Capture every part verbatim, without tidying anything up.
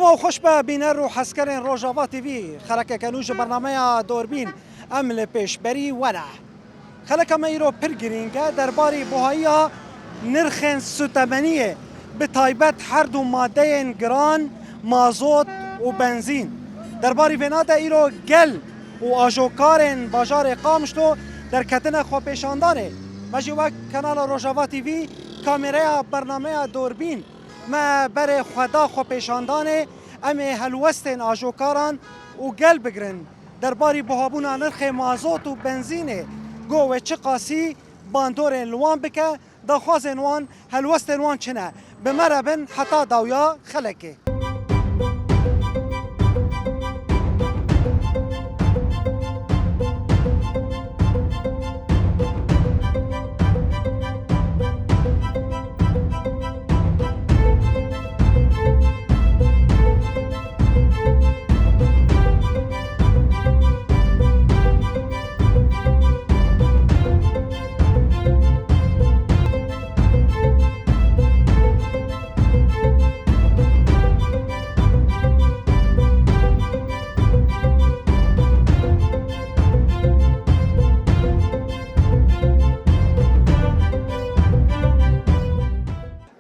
Ew xweş be bîner û hezkerên Rojava T V, xelekeke nû ji bernameya Dorbîn em li pêşberî we ne. Xeleka me îro pir girîng e, derbarî buhayiya nirxên sutemeniyê, bi taybet her du madeyên giran, mazot û benzîn. Derbarî vêna de îro gel û ajokarên bajarê Qamişlo derketine xwepêşandanê. Me jî wek Kanala Rojava T V kamereya bernameya Dorbîn me berê xwe da xwepêşandanê, em ê helwestên ajokaran û gel bigirin. Derbarî buhabûna nirxê mazot û benzînê, go wê çiqasî bandorên li wan bike, daxwazên wan, helwestên wan çi ne? Bi me re bin heta dawiya xelekê.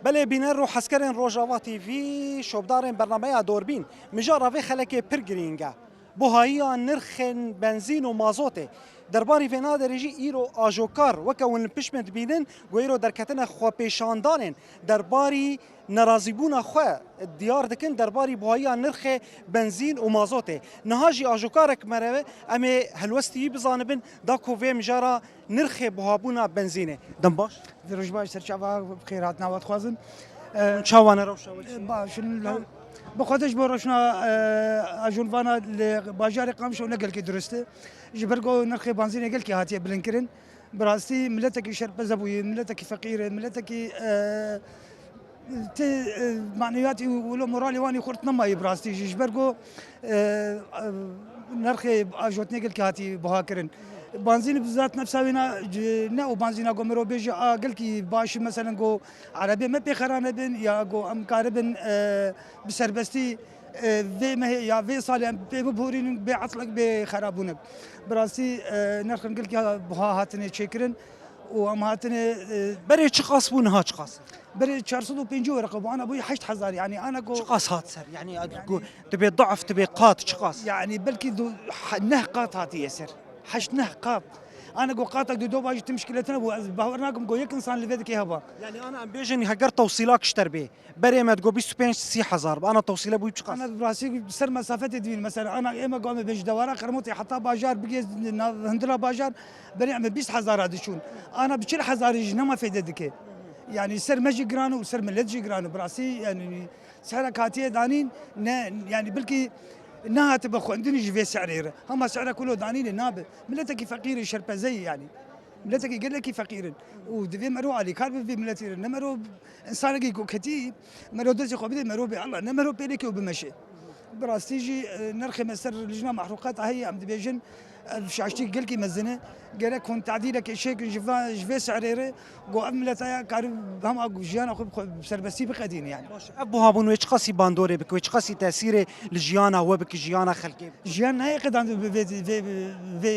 Belê bîner û hezkerên Rojava T V, şopdarên bernameya Dorbîn, mijara vê xelekê pir girîng e. Buhayiya nirxên benzîn û mazotê. Derbarî vêna derê jî îro ajokar, weke hûn li pişt me dibînin, ku îro derketine xwepêşandanên derbarî nerazîbûna xwe diyar dikin derbarî buhayiya nirxê benzîn û mazotê. Niha jî ajokarek me re, em ê helwestî wî bizanibin, da ku vê mijara nirxê buhabûna benzînê. Dem baş. Di roj baş, ser çava bi xêr hatina we dixwazim. Hûn çawa ne rewşa we çi? Baş in, bi xwe de ji bo rewşna, e, ajonvana li bajarê Qamişlo ne gelkî durist e. Ji ber ku nirxê benzînê gelkî hatiye bilindkirin. Bi rastî miletekî şerpeze bûye, miletekî feqîr e, miletekî, e, ti, e, maneviyatî û wilo moralê wan î xurt nemaye bi rastî jî. Ji ber ku, e, e, nirxê ajotnê gelkî hatî buha kirin. Banzînî bi zat nefsa wîna ci-, ne û banzîna ku mirov bêje a gelkî baş e, meselen ku erebê me pê xera nebin ya ku em karibin, e, bi serbestî, e, vê mehê ya vê salê em pê bibûrînin bê etlek bê xerabûnek. Bi rastî, e, nirxên gelkî buha hatine çêkirin û em hatine, e, Berê çiqas bû, niha çiqas e? Berê çar sed û pêncî wereqe bû, ana bûyî heşt hezar, yanî ana ku Çiqas hat ser? Yanî, Yani, ku dibê da'f, dibê qat, çiqas? Yani belkî du-, ha-, neh qat hatiye ser. Heşt neh qat. Ana ku qatek di do bajî tu mişkilete nebû. Ez bawer nakim ku yek insan li vê dikê heba. Yani ana em bêjin heger tewsîla kişter bê. Berê me digo bîst û pênc sî hezar bi. Ana tewsîle bûyî çiqas? Ana bi rastî ser mesafetê dibîn. Mesela ana ême ku em ê ji dewara Qermotê heta bajar bigê nav hindira bajar, berê em ê bîst hezara diçûn. Ana bi çil hezarî jî nema fêde dike. Yani ser me jî giran û ser millet jî giran û bi rastî yani sehra katiye danîn ne, yani belkî nehatibe xwendin ji vê sehrê re. Hema sehra kulo danînê nabe. Miletekî feqîr e, şerpezeyî yani. Miletekî gelekî feqîr in. Û divê mero alîkar be vê miletî re. Ne mero insanekî ku ketî, mero destê xwe bide, mero bê Allah. Ne mero pêlekê û bimeşe. Bi rastî jî, e, nirxê me ser lijna mehrûqata heye, em dibêjin, ev şaştî gelkî mezin e. Gerek hûn tadîlekê çêkin ji va-, ji vê sehrê re, ku ev mileta ya kari hema jiyana xwe bi xwe bi serbestî biqedîne yani. Baş, ev buhabûn wê çiqasî bandorê bike, wê çiqasî tesîrê li jiyana we bike, jiyana xelkê bike? Jiyan nayê qedandin bi vê, vê, vê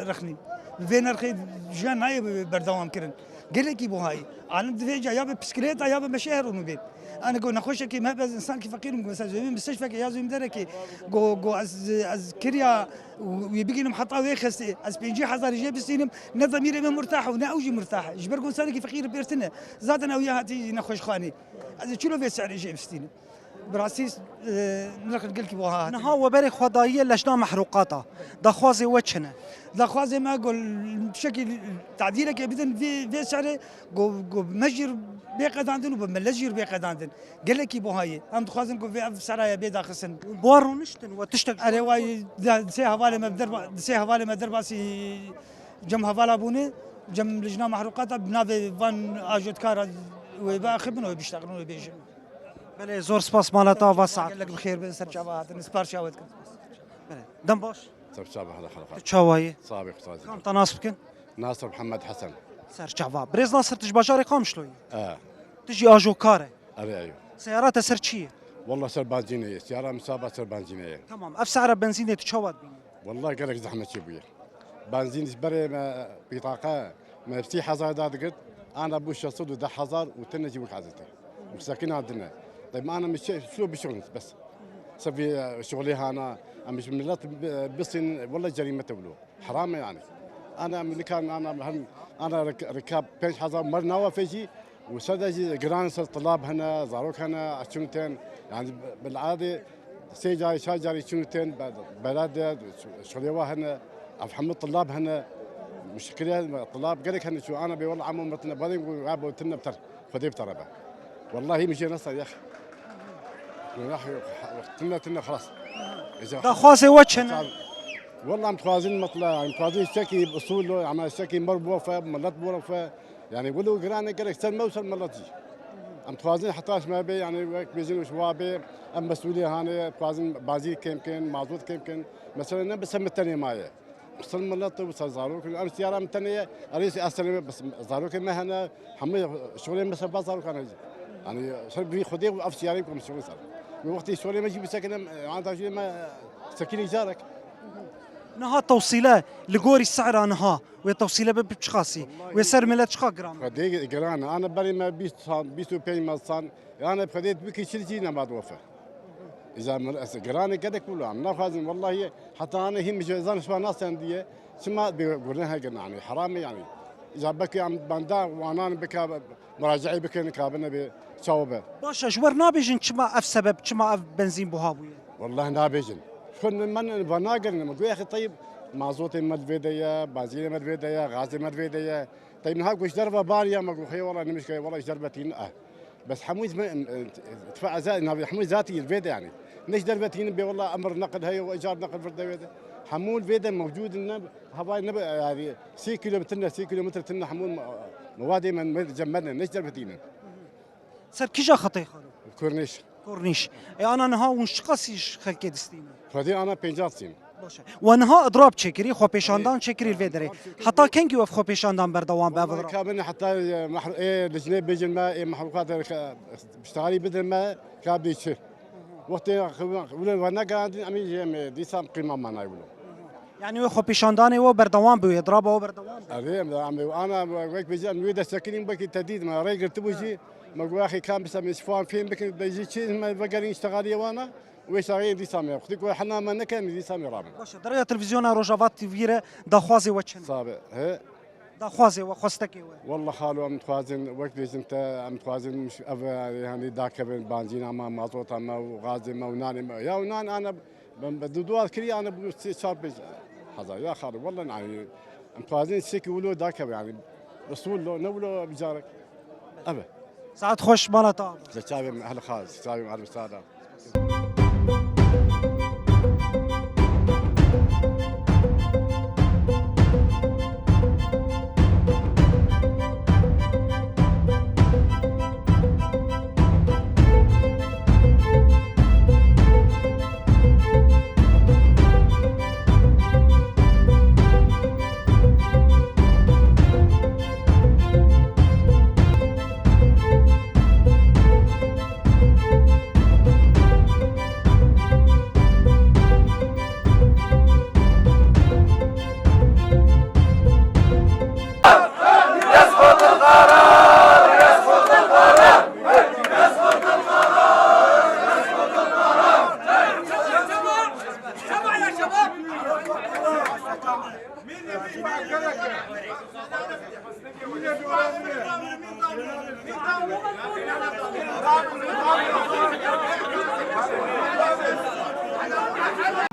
rexnî. Bi vê nirxê jiyan nayê berdewam kirin. Gelekî buhayî. Alim divê ca ya bi pisklêta ya bi meşê her ûnû bên. Ani go nexweşekî me, ez insankî feqîr im, mesela zewî mistişfekê ya zewî derekê. Go, go ez, ez kiriya wî bigînim heta wê xestê. Ez pêncî hezarî jê bistînim. Ne zemîrê me murtah û ne ew jî murtah. Ji ber ku insanekî feqîr pêrtine. Zaten ew ya hatî nexweşxanê. Ez ê çilo vê sehrê jê bistînim. Bi rastî, e, nirxên gelkî wiha hatin. Niha we berê xwe dayiye lejna mehrûqata. Daxwazê we çi ne? Daxwazê me ku tiştekî tadîlekê bidin vê, vê serê ku, ku me jî bê qedandin û bi millet jî bê qedandin. Gelekî buha ye. Em dixwazin ku vê ev seraya bê daxistin. Bi wan rûniştin we tiştek ji Erê wan way di sê hevalê me derba-, di sê hevalê me derbasî cem hevala bûne, cem lijna mehrûqata bi navê van ajotkara wê biaxivin û wê biştexilin û wê bêjin. Belê, zor spas mala te ava saet. Gelek bi xêr be, ser çava hatin. Sipar çawa dikim. Belê. Dem baş. Ser çava hala xelqa. Tu çawa yî? Sabê xutazî. Kam te nas bikin? Nasir Mihemed Hesen. Ser çava. Birêz Nasir, tu ji bajarê Qamişlo yî? E. Tu jî ajokar e? Erê, eyo. Seyara te ser çi ye? Wallah ser benzînê ye. Siyara min saba ser benzînê ye. Tamam. Ev sehra benzînê tu çawa dibînî? Wallah gelek zehmetçî bûye. Benzîn ji berê me pîtaqe me sî hezar da digirt. Ana bû şeş sed û deh hezar û tine jî wek hezete. Û sekina dine. Dayma ana min çi, şo bişon bes. Sevî, e, şolê hana, em ji millet bi-, bisîn, wallah cerîmete wilo. Heram e yani. Ana em nikan, ana hem, ana rek-, reka pênc hezar mer nawa fêjî û ser de jî giran ser tilab hene, zarok hene, açûn tên. Yani bi-, bil'adê sê carî, çar carî çûn tên, be-, belade, şolêwa hene, ev hemû tilab hene. Muşkile tilab gelek hene çû. Ana bê wallah amo mirtine, badê ku ya bo tinne biter. Xwedê bi te re be. Wellahî min jê nesa yex. Wellahî, tinne, tinne, xelas. Eza Daxwazê we çi ne? Wellahî em dixwazin metla, em dixwazin ştekî bi usûl, ama ştekî mer bofe, millet bofe. Yani wilo girane gerek ser me û ser millet jî. Em dixwazin heta ji me bê, yani wek bêjin û ji wa bê, em mesûlê hanê, dixwazin bazî kêm kin, mazot kêm kin. Mesela ne bi ser me tenê maye. Ser milet û ser zarok, em siyara min tenê ye, erê ez tenê me, bes zarokê me hene, hemû şolê me ser ba zarokan hene. Yani ser vî Xwedê û ev siyarê ku em şolê ser. Wê wextê şolê me jî bisekine, em, avantajê me sekinî carek. Niha tewsîle li gorî sehra niha, wê tewsîle be bi çiqasî, wê ser milet çiqa giran be? Xwedê giran, ana berê me bîst san, bîst û pênc me san, yani Xwedê bikî çil jî nema dofe. Îza min ez giranê gelek wilo em naxwazin, wellahî heta anê hîn ji zan şiva nasendiye, çima bi gurne heger, yani heram e yani. Îza belkî em benda wanan bika muracaî bikin, kabine bi çawa be. Baş e, ji wer nabêjin çima ev sebeb, çima ev benzîn buha bûye? Wellahî nabêjin. Xwe min va nagirin, min got, "Exî teyb, mazotê me li vê de ye, benzînê me li vê de ye, gazê me li vê de ye." Teyb niha ku ji derve bariya, me got, "Xê wela nimişkayê, wela ji derve tînin e." Bes hemû me, em, em, tifa eza-, navê hemû zatî li vê de yani. Ne ji derve tînin bê wela emir neqil heye û ecar neqil vir de vê de. Hemû li vê de mewcûd in, ne havayê ne, yani sê kilometre ne, sê kilometre tine hemû me-, mewadê me, me cem me ne, ne ji derve tînin. Ser kîja xetê xalo? Kornîş. Kornîş. E, ana niha hûn çiqasî ji xelkê distînin? Xwedê ana pêncas sîn. Baş e. We niha idrab çêkirî, xwepêşandan çêkirî li vê derê. Heta kengî ev xwepêşandan berdewam be ev idrab? Ka min heta, e, mehr-, ê licnê bêjin me, ê mehlukat, e, piştewarî bidin me, ka bê çi. Wextê wilo we negerandin, em ê jî em ê dîsa qîma manayê wilo. Yani wê xwepêşandanê we berdewam be, wê idraba we berdewam be? Erê, em, em, ana wek bêjin, em wê destekirîn, wekî tedîd me rê girtibû jî, me got, "Axê kam bisa me şifan fêm bikin, be jî çi me vegerîn îştexaliyê wana." Wê şaxê dîsa me. Xwedî ku hena me nekin, dîsa me rabin. Baş e, derya televîzyona Rojava T V re daxwazê we çi ne? Sabe, he? Daxwazê we, xwestekê we. Wallah xalo, em dixwazin, wek bêjin te, em dixwazin ev, yani dakevin, benzîna me, mazota me û gazê me û nanê me. Ya û nan ana, ben, ben du dua kirî ana bu sê çar pênc hezar. Ya xalo, wallah yani, em dixwazin şekî wilo dakeve yani. Usul lo, ne wilo bicarek. Ev e. Saet xweş, mala te ava. Ji çavê min ehl xas, ji çavê min ehl sada.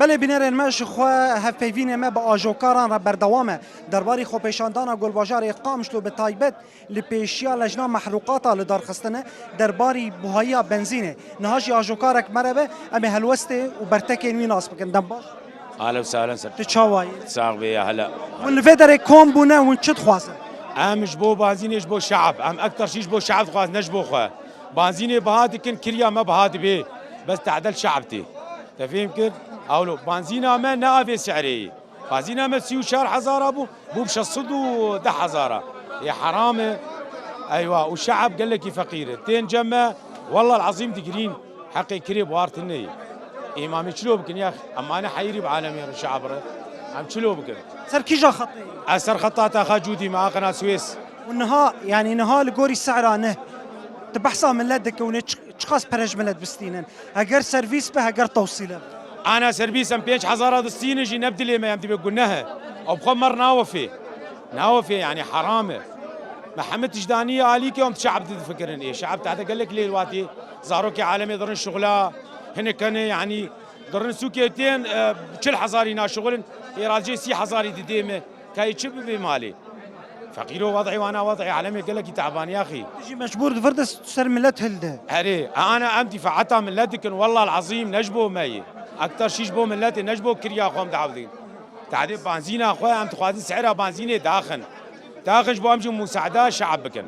Belê bînerên me, ji xwe hevpeyvînê me bi ajokaran re berdewam e. Derbarî xwepêşandana Golbajarê Qamişlo bi taybet li pêşiya Lejna Mehrûqata li dar xistine derbarî buhayiya benzînê. Niha jî ajokarek me re be, em ê helwestê û bertekên wî nas bikin. Dem baş. Ahlen û sahlen ser. Tu çawa yî? Sax bê ya hele. Hûn li vê derê kom bûne, hûn çi dixwazin? Em ji bo benzînê, ji bo şe'b. Em ekter jî ji bo şe'b dixwazin, ne ji bo xwe. Benzînê biha dikin, kiriya me biha dibe. Bes tehdel şe'b tê. Te fêm kir? Ewlo, benzîna me ne avê se'rê yî. Benzîna me sî û çar hezara bû, bû bi şeş sed û deh hezara. Ê heram e. Eywa, û şe'b gelekî feqîr e. Tên cem me, wellahil ezîm digirîn. Heqê kirê bi war tune ye. Ê, ma em ê çilo bikin ya? Em mane heyirî bi alemê re, şeab re. Em çilo bikin? Ser kîja xetê yî? Ez ser xeta te xa Cûdî me, aqina Swês. Û niha, yanî niha li gorî sehra ne. Tu behsa millet dike û ne çi-, çiqas pere ji millet bistînin? Heger servîs be, heger tewsîle be. Ana servîs em pênc hezara distînin jî ne bi dilê me, em dibê guneh e. Ew bi xwe mer nawefê. Nawefê, yanî heram e. Me hemî tişt danî alîkê, em şeab difikirin. Ê, şeab te de gelek lê watî. Zarokê alemê dirin şixula, hinek hene, yanî dirin sûkê tên, e, çil hezarî naşixulin, ê radicê sî hezarî didê me, kayê çi bibê malê? Feqîro, wed'ê wana wed'ê alemê gelekî teban yaxî. Tu jî mecbûr di vir de ser millet hilde. Erê, ana em dîfaeta millet dikin, wellahil ezîm ne ji bo me ye. Ekter şî ji bo milletê, ne ji bo kiriya xwe em dawdin. Tadê banzîna xwe, em dixwazin sehra banzînê daxin. Daxin ji bo em jî musada şeab bikin.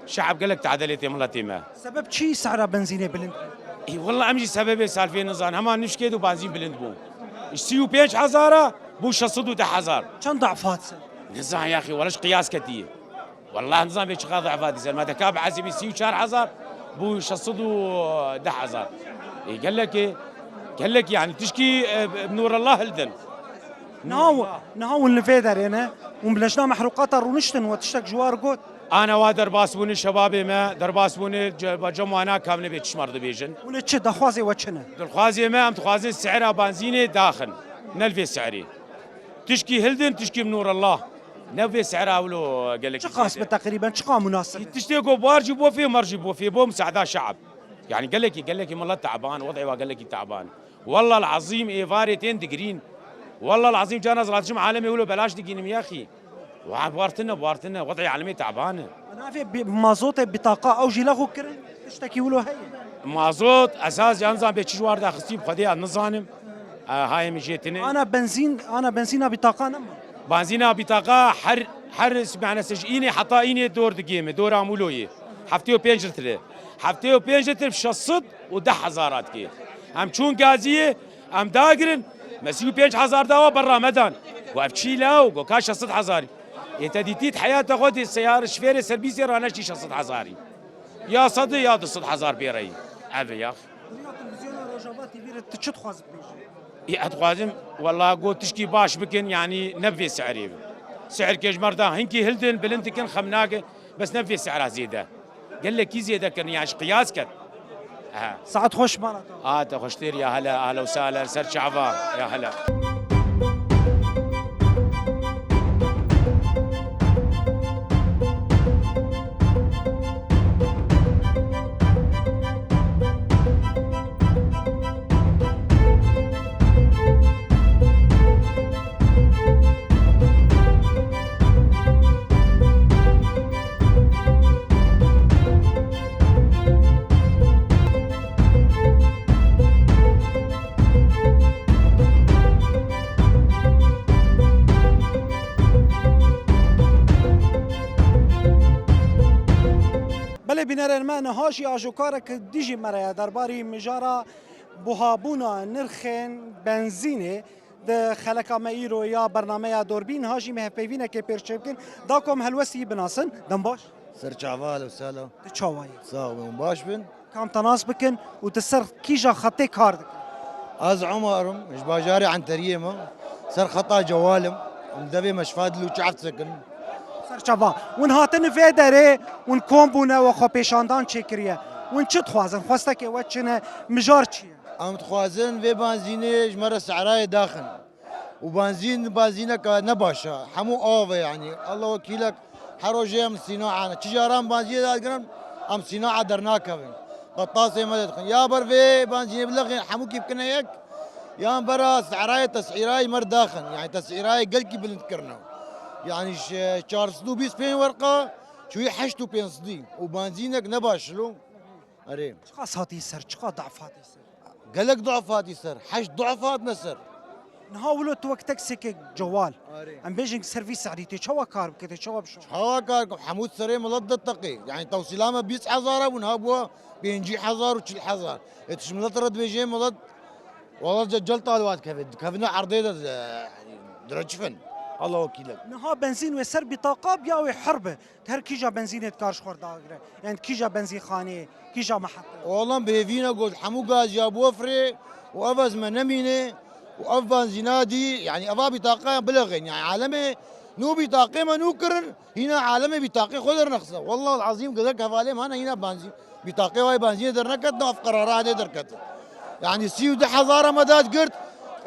Şeab gelek tade lê tê miletê me. Sebeb çi sehra benzînê bilind bû? Ê, wela em jî sebebê salfê nizan. Hema nişkê du banzîn bilind bû. Ji sî û pênc hezara bû şeş sed û deh hezar. Çend da'f hat ser? Nizan yaxî, wela ji qiyas ketiye. Wela nizan bê çiqa da'f hatî ser. Me deka bi hesibî sî û çar hezar bû şeş sed û deh hezar. Ê, gelekê, gelekê yanî tişkî, e, bi nûrellah hildin. Niha, niha hûn li vê derê ne? Hûn bi lejna mehruqata rûniştin, we tiştek ji war got? Ana wa derbas bûne, şebabê me derbas bûne, ce-, ba cem wana kavne bê çi ji me re dibêjin. Hûn ê çi, daxwazê we çi ne? Dilxwazê me, em dixwazin sehra banzînê daxin. Ne li vê sehrê. Tişkî hildin, tişkî bi nûrellah. Ne vê sehra wilo gelekî. Çiqas bi teqrîben, çiqa munasib? Tiştê ku bar jî bo fê, mer jî bo fê, bo musada şeab. Yanî gelekî, gelekî milet teban, wed'ê wa gelekî teban. Wellahil ezîm êvarê tên digirîn. Wellahil ezîm can ez ratişim alemê wilo belaş digînim yaxî. Wa bartine, bartine. Wed'ê alemê teban e. Navê bi-, mazotê bitaqa ew jî lexo kirin. Tiştekî wilo heye? Mazot, esas ya nizan bê çi ji war daxistî, bi Xwedê ya nizanim. E, hayê min jê tine. Ana benzîn, ana benzîna bitaqa nema? Benzîna bitaqa her, her, yani, ji înê heta înê dor digê me, dora Mûloyê. Heftê û pênc litre. Heftê û pênc litre şeş sed û deh hezar dikê. Em çûn gaziyê, em dagirin, me sî û pênc hezar dawa berra me dan. Go ev çî law, go ka şeş sed hezarî. Ê te dîtî di heyata xwe dê seyar şifêrê serbîsê raneştî şeş sed hezarî. Ya sedê ya du sed hezar pê re yî. Ev e yax. Rûya televîzyona Rojava T V re tu çi dixwazî bibêjî? Ê, ez dixwazim, wela got tişkî baş bikin, yanî ne bi vê sehrê be. Sehrkê ji me re da hinkî hildin, bilind dikin, xem nake, bes ne bi vê sehra zêde. Gelekî zêde kirin, yan ji qiyas ket. Aha. Saet xweş, mala te. A, te xweştir, ya hele, ahla û sahla, ser çava, ya hele. Belê bînerên me, niha jî ajokarek dijî me re ye derbarî mijara buhabûna nirxên benzînê. Di xeleka me îro ya bernameya Dorbîn ha jî me hevpeyvînekê pêşkêş bikin. Da ku em helwestî binasin. Dem baş. Ser çava, ahla û sahla. Tu çawa yî? Sax bin, baş bin. Ka em te nas bikin û tu ser kîja xetê kar dikin? Ez Omer im, ji bajarê Enteriyê me. Ser xeta Cewal im. Em devê me şifa dil û çav dikin. Ser çava. Hûn hatin vê derê, hûn kom bûne we xwe pêşandan çêkiriye. Hûn çi dixwazin? Xwestekê we çi ne? Mijar çi ye? Em dixwazin vê benzînê ji me re sehrayê daxin. Û benzîn, benzîneke ne baş e. Hemû av e yanî. Allah wekîlek her rojê em sînae ne. Çi caran benzînê dagirin, em sînae dernakevin. Qetasê me dixin. Ya ber vê benzînê bilixin, hemû kî bikine yek. Yan bera sehrayê tesîrayê me re daxin. Yanî tesîrayê gelkî bilind kirine. Yanî ji çar sed û bîst pênc werqa çûyî heşt û pênc sedî. Û benzînek ne baş lo. Erê. Çiqas hatî ser, çiqa da'f hatî ser? Gelek da'f hatî ser. Heşt da'f hatine ser. Niha wilo tu wek tek sêkek Cewal. Erê. Em bêjin ki ser vî sehrî tê çawa kar bike, tê çawa bişo? Çawa kar bike? Hemû serê milet de teqê. Yanî tewsîla me bîst hezar e bûn, ha bû pêncî hezar û çil hezar. E tu ji milet re dibêjê milet, wala ce cel talwa dikeve. Dikevine erdê de, e, direçifin. Allah wekîl e. Niha benzîn wê ser bîtaqa biya wê hir be. Her kîja benzînê dikar ji xwe dagire. Yani kîja benzînxaneyê, kîja mehete. Oğlan bêvîne got hemû gaz ya bofirê û ev ez me nemîne û ev benzîna dî, yani eva bîtaqeyan bilexên. Yani alemê nû bîtaqê me nû kirin, hîna alemê bîtaqê xwe dernexise. Wallahul azîm gelek hevalê me hene hîna benzîn. Bîtaqê wayê benzînê derneketine, ev qerara hene derkete. Yani sî û du hezara me dad girt,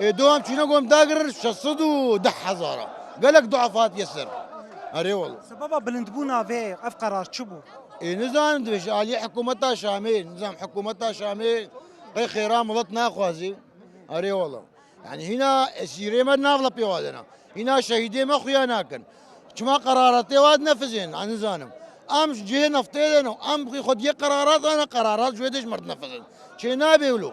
ê, do em çûne gom dagirin şeş sed û deh hezara. Gelek duaf hatiye ser. Erê wala. Sebeba bilindbûna vê ev qerar çi bû? Ê, nizanim, dibêje aliyê hikûmeta Şamê, nizam hikûmeta Şamê qey xêra milet naxwazî. Erê wala. Yani hîna esîrê me nav lepê wadena. Hîna şehîdê me xuya nakin. Çima qeraratê wa dinefizên, ez nizanim. Em ji cihê neftê de ne. Em xwe xwediyê qerarat dane, qerarat ji wê dê ji me dinefizin. Çê nabê wilo.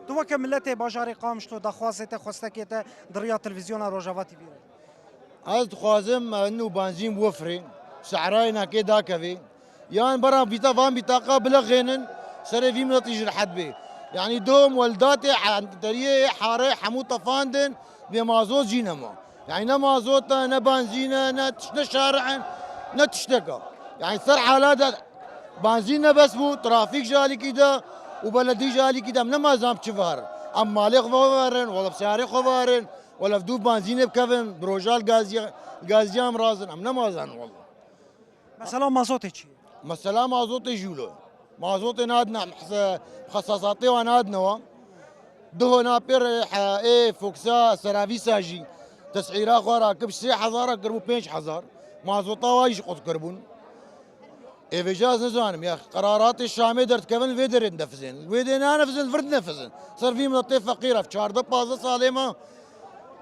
Tu weke miletê bajarê Qamişlo daxwazê te, xwestekê te di riya televîzyona Rojava T V re? Ez dixwazim, e, nû benzîn wifrê, sehrayê nakê dakevê. Yan bera vîta van bîtaqa bilexênin, serê vî miletî ji rehet bê. Yanî dom weldatê, deriyê, hare, hemû tefandin, bê mazot jî nema. Yanî ne mazot e, ne benzîn e, ne tiş-, ne şari'in, ne tiştek e. Yanî ser hala de benzîn ne bes bû, trafîk ji alîkî de û beledî ji alîkî de, em nema zam çi veherin. Em malê xwe veherin, wela bi seyarê xwe veherin, wela bi dû benzînê bikevin, bi roja li gaziya, gaziya em razin, em nema zanin wela. Mesela mazotê çi? Mesela mazotê jî wilo. Mazotê nadine, em hese-, xesasatê wan nadine wan. Duho na pê re, he, ê, Foksa, Seravîsa jî tes'îra xwe rakir, sê hezara kiribû pênc hezar. Mazota wa jî qut kiribûn. Ê vêca ez nizanim, ya qeraratê Şamê derdikevin, vê derê dinefizin. Wê dê nanefizin, vir dinefizin. Ser vî miletê feqîr ev çardeh pazdeh salê me.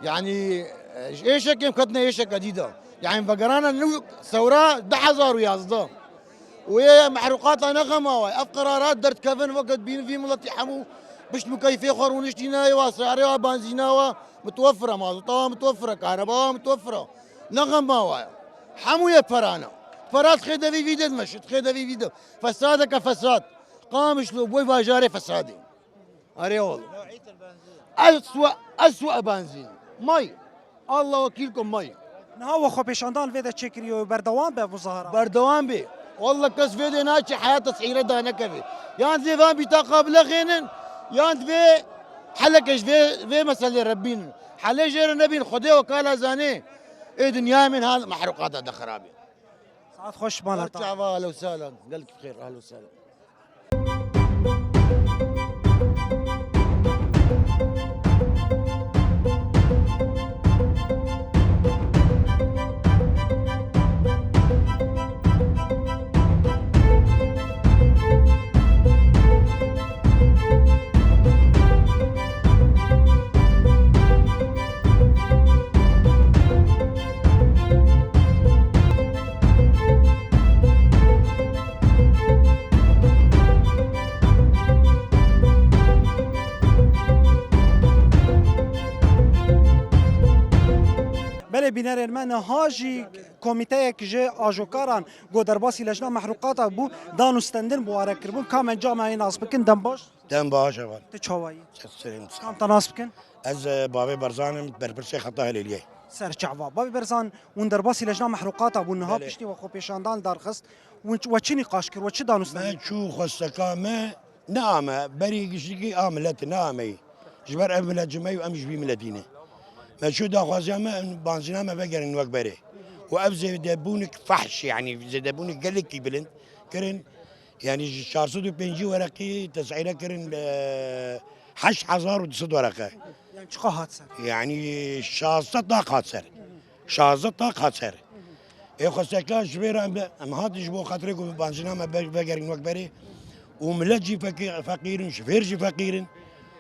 Yanî, e, ji êşekê em ketine êşeke dî de. Yanî vegerana nû sewra du hezar û yazdeh. Û yê mehrûqata ne xema wa. Ev qerarat derdikevin weke dibînin vî miletî hemû pişt mukeyfê xwe rûniştîne, ê wa seyarê wa benzîna wa mitwefir e, mazota wa mitwefir e, kahreba wa mitwefir e. Ne xema wa ye. Hemû yê perane. Pera dixê devî vî de dimeşe, dixê devî vî de. Fesadeke fesad. Qamişlo boy bajarê fesadê. Erê oğlum. Eswe, eswe benzîn. May. Allah wekîlkum may. Niha we xwepêşandan li vê de çêkiriye û berdewam be muzahara? Berdewam be. Wallah kes vê dê naçe heya tes'îre danekeve. Yan dê van bîtaqa bilexênin, yan divê heleke ji vê, vê meselê re bînin. Helê jê re nebîn, Xwedê wekala zanê. Ê dinyayê min hal mehrûqata de xirabî. Saet xweş, mala te. Çava, ahlen û sahlen. Gelkî bixêr, ahlen û sahlen. Belê bînerên me, niha jî komîteyek ji ajokaran ku derbasî lejna mehrûqata bû, dan û stendin bi ware kiribûn. Kam encama wê nas bikin, dem baş? Dem baş, heval. Tu çawa yî? Serê min. Kam te nas bikin? Ez, e, Bavê Berzan im, berpirsê Xeta Hilêliyê. Serçava. Bavê Berzan, hûn derbasî lejna mehrûqata bûn, niha Belê. Piştî we xwepêşandan darxist. Hûn ç-, we çi nîqaş kir, we çi dan û stendin? Me çû xwesteka me neame, berî giştîkî a milet neame. Ji ber ev milet ji me ye û em ji vî miletî ne. Me çû daxwaziya me, em banzîna me vegerin wek berê. Û ev zêdebûnik fehş, yanî zêdebûnik gelekî bilind kirin. Yanî ji çar sed û pêncî wereqî tes'îre kirin, e, heşt hezar û du sed wereqe. Yani çiqa hat ser? Yanî şazdeh taq hat ser. Şazdeh taq hat ser. Ê xwesteka ji vê re em, em hatin ji bo xatirê ku banzîna me be-, vegerin wek berê. Û milet jî fekî-, feqîr in, şofêr jî feqîr in.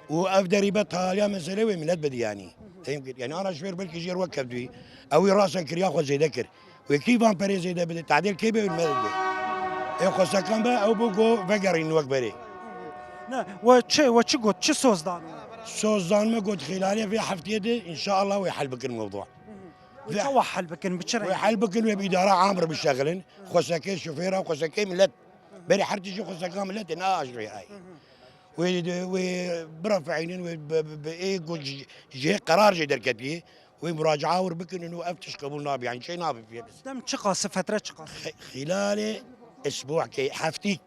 Û ev derîbe taliya mesele wê milet bidî yanî. Fehim kir. Yanî ana şofêr belkî jê re wek kevdûyî. Ew ê rasa kiriya xwe zêde kir. Wê kî van perê zêde bide? Tadêl kê be wê me bide? Ê xwestekan be ew bû ku vegerîn wek berê. Ne, we çi, we çi got, çi soz dan? Soz dan me got, xîlalê vê heftiyê de, înşallah wê hel bikin mewdûa. Wê çawa hel bikin, bi çi rengî? Wê hel bikin, wê bi îdara am re bişexilin. Xwesekê şofêra, xwesekê milet. Berê her tiştî xwesteka miletê, ne a şofêrayê. Wê, wê birefeînin, wê bi, bi, bi ê ku ji, ji hê qerar jê derketiye. Wê muracaa wir bikinin û ev tişt qebûl nabe. Yani şey nabe pê. Dem çiqas e, fetre çiqas e? Xi-, xîlalê isbûkê, heftî.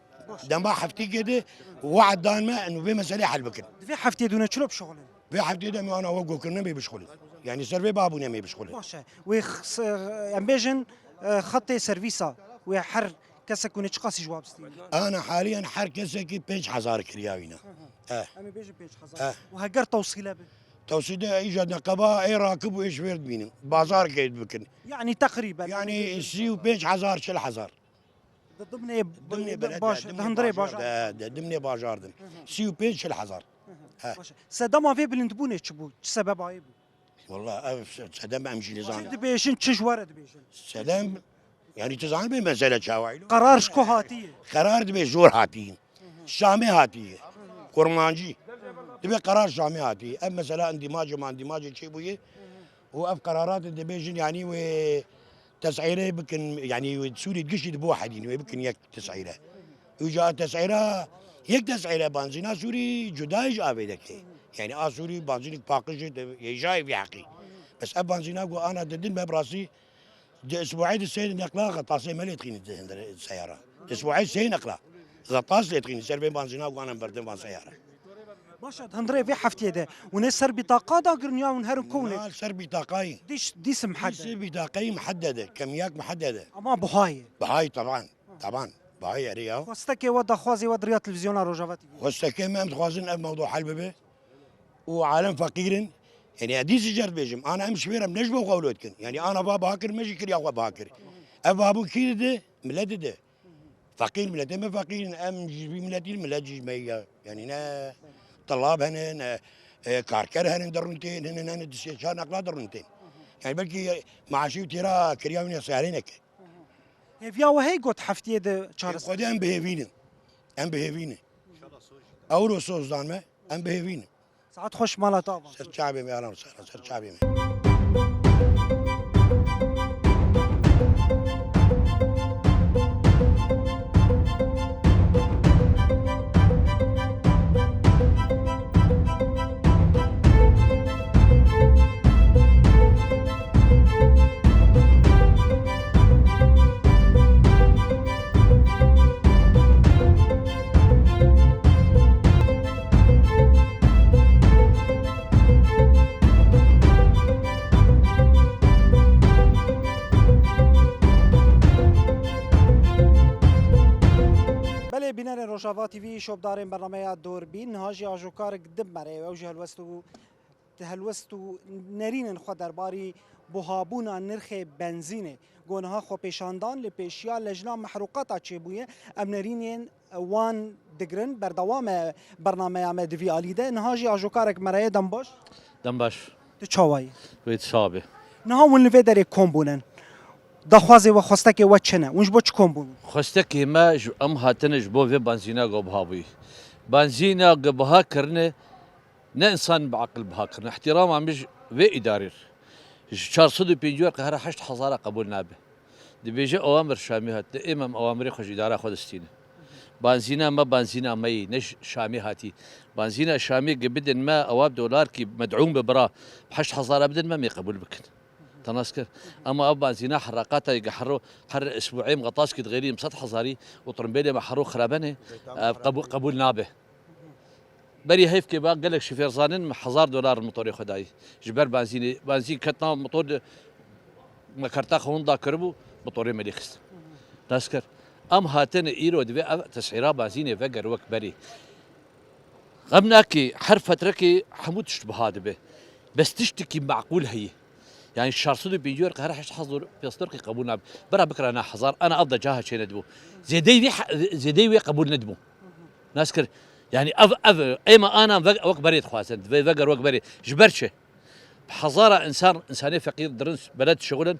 Dema heftîkê de we'd dan me, û vê meselê hel bikin. Di vê heftiyê dûne çilo bişuxulin? Vê heftiyê de me ana we gokirin me bişuxulin. Yani ser vê babûne me bişuxulin. Baş e. Wê x-, em bêjin, e, xetê servîsa, wê her kesek hûn ê çiqasî ji wa bistînin? Ana haliyen her kesekî pênc hezar kiriya wîna. Hı hı. Eh. Em ê bêjin pênc hezar. Eh. Û heger tewsîle be? Tewsîle îca neqeba ê rakib û ê ji vêr dibînin. Bazar kê bikin. Yani teqrîben. Yani sî û pênc hezar, çil hezar. Di dimnê Dimnê belediye, baş, dimnê di hundirê bajar, bajar. De, de, dimnê bajar din. Hı hı. Sî û pênc, çil hezar. Hı hı. He. Baş e. Sedema vê bilindbûnê çi bû? Çi sebeba wê bû? Walla ev se-, sedem em jî nizanin. Çi dibêjin, çi ji we re dibêjin? Sedem, yani tu zanî bê mesele çawa îlo? Qerar ji ku hatiye? Qerar dibê zor hatiye. Şamê hatiye. Kurmancî. Dibê qerar Şamê hatiye. Ev mesela endîmacê mandîmacê çêbûye. Û ev qerarat dibêjin, yanî wê tes'îrê bikin, yanî wê Sûrî giştî di bo hedîn wê bikin yek tes'îre. Û ca tes'îra, yek tes'îre banzîna Sûrî cuda ji avê deke. Yanî a Sûrî banzînik paqij e, de, yê jayê vî heqî. Bes ev banzîna ku ana didin me bi rastî di isbu'ê de sê neqla xetasê me lê dixînin di hundirê seyara. Di isbu'ê sê neqla xetas lê dixînin ser vê banzîna ku ana berdin van seyara. Baş e, di hundirê vê heftiyê de hûn ê ser bîtaqa dagirin ya hûn herin ku hûn ê? Na, ser bîtaqayî. Dîs, dîs mihedede. Dîsê bîtaqayî mihedede, kemiyak mihedede. Ama buhayê. Buhayî, teban, teban. Buhayî erê ya. Xwestekê we, daxwazê we di riya televîzyona Rojava T V? Xwestekê me, em dixwazin ev mewdu hel bibe. Û alem feqîr in. Yanî ez dîsî cer dibêjim. Ana em ji vê re ne ji bo xwe wilo dikin. Yanî ana va biha kir, me jî kiriya xwe biha kir. Ev va bû kî dide? Millet dide. Feqîr, miletê me feqîr in, em ji vî miletî, milet jî ji me ya. Yanî ne telab hene, ne, e, karker hene di rûn tên, hene, ne, ne, di sê çar neqla di rûn tên. Yanî belkî maaşî û têra kiriya wî ne seyarê neke. Hêviya we heye got heftiyê de çares- Xwedê em bi hêvî ne. Em bi hêvî ne. Ewro soz dan me, em bi hêvî ne. Saet xweş mala te ava. Ser çavê me, Aram Sara, ser çavê me. Belê bînerên Rojava T V, şopdarên bernameya Dorbîn, niha jî ajokarek din me re ye, ew jî helwest û, helwest û nerînên xwe derbarî buhabûna nirxê benzînê. Ku niha xwepêşandan li pêşiya lejna mehrûqata çêbûye, em nerînên wan digirin. Berdewam e bernameya me di vî alî de. Niha jî ajokarek me re ye, dem baş. Dem baş. Tu çawa yî? Wê tu sax bî. Niha hûn li vê derê kom bûnin. Daxwazê we, xwestekê we çi ne? Hûn ji bo çi kom bûn? Xwestekê me ji, em hatine ji bo vê benzîna ku biha bûyî. Benzîna ku biha kirine, ne însan bi aqil biha kirine. Îhtîrama min ji vê îdarê re. Ji çar sed û pêncî werqê here heşt hezara qebûl nabe. Dibêje ewamir Şamî hat, di êm em ewamirê xwe ji îdara xwe distîne. Banzîna me, banzîna me yî, ne ji Şamî hatî. Banzîna Şamî gi bidin me, ewa bi dolarkî med'ûn bi bira, bi heşt hezara bidin me, mê qebûl bikin. Te nas kir. Ema ev banzîna heraqata yê gi hero, her isbu'ê em xetaskî dixêrî em sed hezarî û tirimbêlê me hero xirabene, ev qebû-, qebûl nabe. Berî heyf kê ba gelek şofêr zanin, min hezar dolar motorê xwe dayî. Ji ber benzînê, benzîn ket nav motor de me kerta xwe winda kiribû, motorê me lê xist. Nas kir. Em hatine îro divê ev tes'îra benzînê veger wek berî. Xem nake, her fetrekê hemû tişt biha dibe. Bes tiştekî meqûl heye. Yani çar sed û pêncî werqê here heşt hezar pênc sed werqê qebûl nabe. Bira bikira neh hezar, ana ev de caha çê nedibû. Zêdeyî vê he-, zêdeyî wê qebûl nedibû. Nas kir. Yani ev, ev, êma ana ve-, wek berê dixwazin. Ve-, veger wek berê. Ji ber çi? Bi hezara însan, însanê feqîr dirin beled şixulin.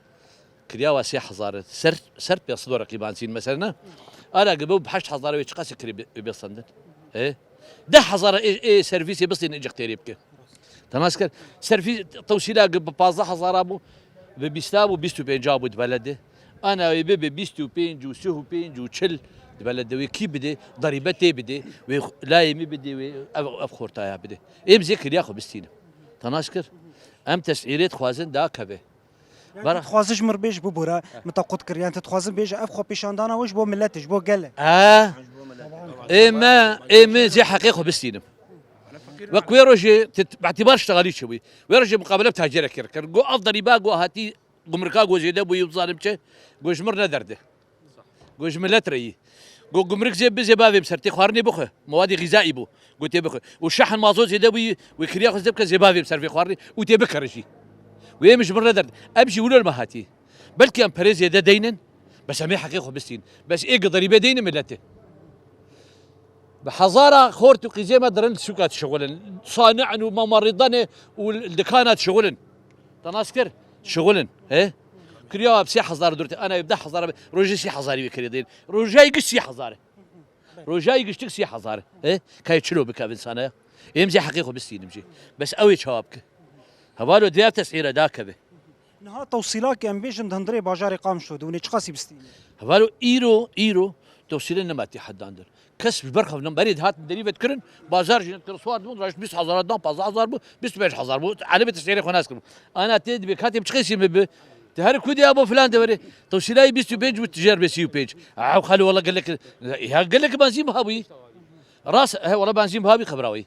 Kiriya wa sê hezar e. Ser, ser pênc sed werqî benzîn mesela ne? Ara gibi bi heşt hezar wê çiqasî kirî bi, bi sendin? E? Deh hezar ê, ê servîsê bistîn icik têrî bike. Te nas kir. Servîs tewsîla bi pazdeh hezara bû, bi bîsta bû, bîst û pênca bû di beledê. Ana wê bibe bîst û pênc û sih û pênc û çil di beledê wê kî bidê, derîbe tê bidê, wê layê min bidê, wê ev, ev xortaya bidê. Êm zê kiriya xwe bistîne. Te nas kir. Em tesîrê dixwazin dakeve. Yani Bara- tu dixwazin ji mir bêj bibûre, min te qut kir. Yani tu dixwazin bêje ev xwepêşandana we ji bo millet e, ji bo gel e. E, ê me, ê me zê heqê xwe bistînim. Wek wê rojê, tu, tu, bi îtibar ştexalî çi bûyî? Wê rojê muqabele bi tacîrekê kir. Go ev derîba, go hatî gumrika, go zêde bûyî, bizanim çi? Go ji mir ne derde. Got ji milet re yî. Got gumruk zê bi zê bavê bi ser tê xwarinê bixwe. Mewadê xîzaî bû. Got tê bixwe. Û şehn mazot zêde bûyî, wê kiriya xwe zê bike zê bavê bi ser vê xwarinê û tê bikere jî. Wê min ji min re derd. Em jî wilo li me hatî. Belkî em perê zêde deynin, bes em ê heqê xwe bistîn. Bes ê giderîbê deynin miletê. Bi hezara xort û qîzê me dirin li sûka dişixulin. Sani'in û mamarîdanê û li dikana dişixulin. Te nas kir? Dişixulin. He? Kiriya sê hezar dûr te. Ana deh hezar be. Rojê sê hezarî wê kirê dên. Rojayê giş sê hezar e. Rojayê giştik sê hezar e. He? Kayê çilo bike ev insana ya. Êm zê heqê xwe bistînim jî. Bes ew ê çawa bike? Hevalo diya tesîre dakeve. Niha tewsîlakê em bêjin di hundirê bajarê Qamişlo de hûn ê çiqasî bistînin? Hevalo îro, îro tewsîlê nema tê hedandin. Kes ji ber xwe berê dihatin derî vedikirin, bazar jî nedikir, swar dibûn, raşt bîst hezar dan, pazdeh hezar bû, bîst û pênc hezar bû. Elbet sêrê xwe nas kiribû. Ana tê dibê katê çiqê sî min bi. Te her ku diya bo filan de verê. Tewsîlayî bîst û pênc û tijar bê sî û pênc. Ew xalo wala gelek, ya gelek benzîn biha bûyî. Rast, he, wala benzîn biha bûyî xebra wî.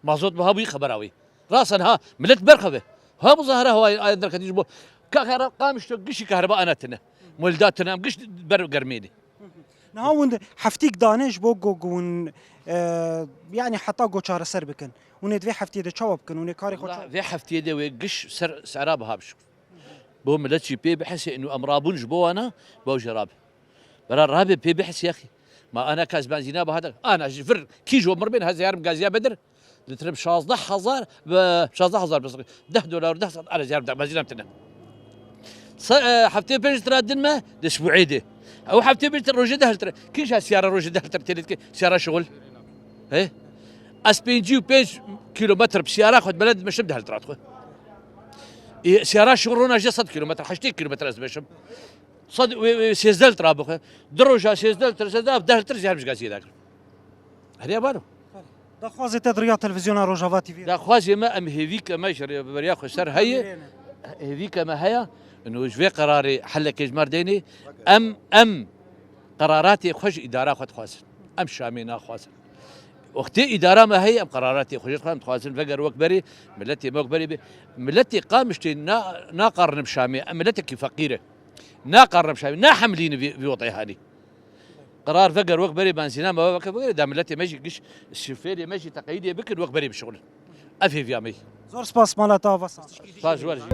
Mazot biha bûyî xebera wî. Rast e niha milet berxeve. Ha muzahara hawayê aya derketî ji bo. Ka xera Qamişlo gişî kahreba ana tine. Molda tine em giş ber germênê. Niha hûn heftîk dane ji bo ku, ku hûn, e, yani heta ku çareser bikin. Hûn ê di vê heftiyê de çawa bikin? Hûn ê karê xwe Wala çawa? Vê heftiyê de wê giş ser sera biha bişik. Bo milet jî pê bihesê û em rabûn ji bo wana, bo jî rabe. Bera rabe pê bihesê yexî. Ma ana kes benzîna biha de. Ana ji vir kî ji mir bên hezar gaziya bedir. Litrim şazdeh hezar ve şazdeh hezar pes. Deh dolar, deh sent, ana ziyar da, mezînem tine. Sa-, e, heftê pênc lira din me, di sibûê de. Ew heftê pênc lira rojê deh lira. Kî ja siyara rojê deh lira têlê dike, siyara şixul. He? Ez pêncî û pênc kilometre bi siyara xwe di beled dimeşim deh lira dixwe. E, siyara şixul rona jê sed kilometre, heştê kilometre ez dimeşim. Sed, wê, wê sêzdeh lira bixwe. Di roja sêzdeh lira, sêzdeh, deh lira ziyar bijga ziyade kir. Heriya baro. Daxwazê te di riya televîzyona Rojava T V re? Daxwazê me, em hêvî ke me ji rêveberiya xwe ser heye. Hêvî ke me heye. Ino ji vê qerarê helekê ji me re deynê. Em, em qeraratê xwe ji îdara xwe dixwazin. Em Şamê naxwazin. Wextê îdara me heye, em qeraratê xwe jê dixwazin, dixwazin veger wek berê, miletê me wek berê be. Miletê Qamişlê na-, naqarine bi Şamê. Em miletekî feqîr e. Naqarine bi Şamê. Nahemlîne vî, vî wetê hanî. Qerar veger wek berê benzîna me veke, veger da miletê me jî giş şofêrê me jî teqeyîdê bikin wek berê bişixulin. Ev hêviya me yî. Zor spas mala te ava saz. Spas ji we re jî.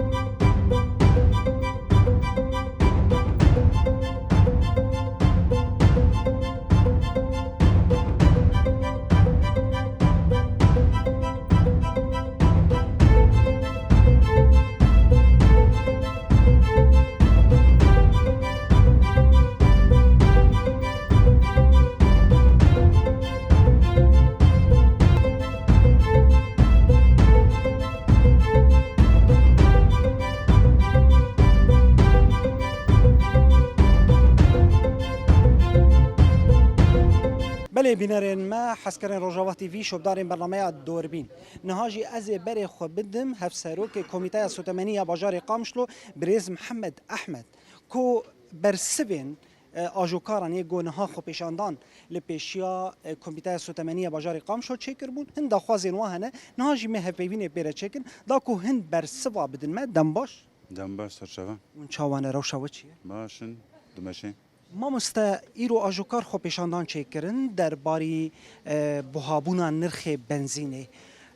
Belê bînerên me, hezkerên Rojava T V, şopdarên bernameya Dorbîn. Niha jî ez ê berê xwe bidim hevserokê Komîteya Sotemeniya Bajarê Qamişlo, birêz Mihemed Ehmed, ku bersivên, e, ajokaran yê ku niha xwepêşandan li pêşiya, e, Komîteya Sotemeniya Bajarê Qamişlo çêkiribûn, hin daxwazên wan hene, niha jî me hevpeyvînê pê re çêkin, da ku hin bersiva bidin me, dem baş. Dem baş, serçava. Hûn çawa ne, rewşa we çi ye? Baş in, dimeşin. Mamoste, îro ajokar xwepêşandan çêkirin derbarî, e, buhabûna nirxê benzînê.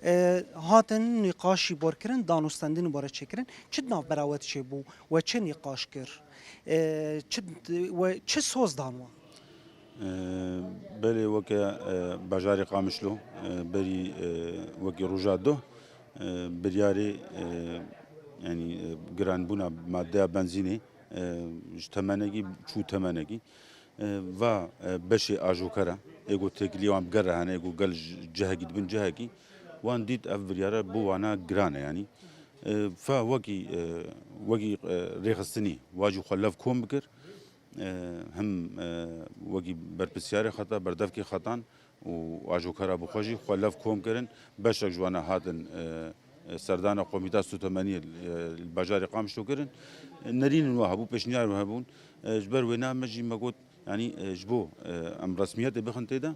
E, hatin nîqaş jî bor kirin, danûstendin bore çêkirin. Çi di navbera we de çêbû? We çi nîqaş kir? E, çi, we çi soz dan wan? E, belê weke, e, bajarê Qamişlo, e, berî, e, wekî roja duh, e, biryarê, e, yanî, e, giranbûna maddeya benzînê, e, ji temenekî çû temenekî. E, va, e, beşê ajokera, ê ku têkiliyê wan bi gel re hene, ê ku gel ji cihekî dibin cihekî, wan dît ev biryara bo wana giran e, yanî. E, fa wekî, e, wekî, e, rêxistinî, wa jî xwe lev kom bikir. E, him, e, wekî berpirsiyarê xeta, berdevkê xetan û ajokera bi xwe jî xwe lev kom kirin. Beşek ji wana hatin, e, e, serdana Komîta Sotemeniyê, e, li bajarê Qamişlo kirin. E, nerînên wa hebû, pêşniyar hebûn. E, ji ber wêna me jî me got, yanî, e, ji bo, e, em resmiyetê bixin tê de,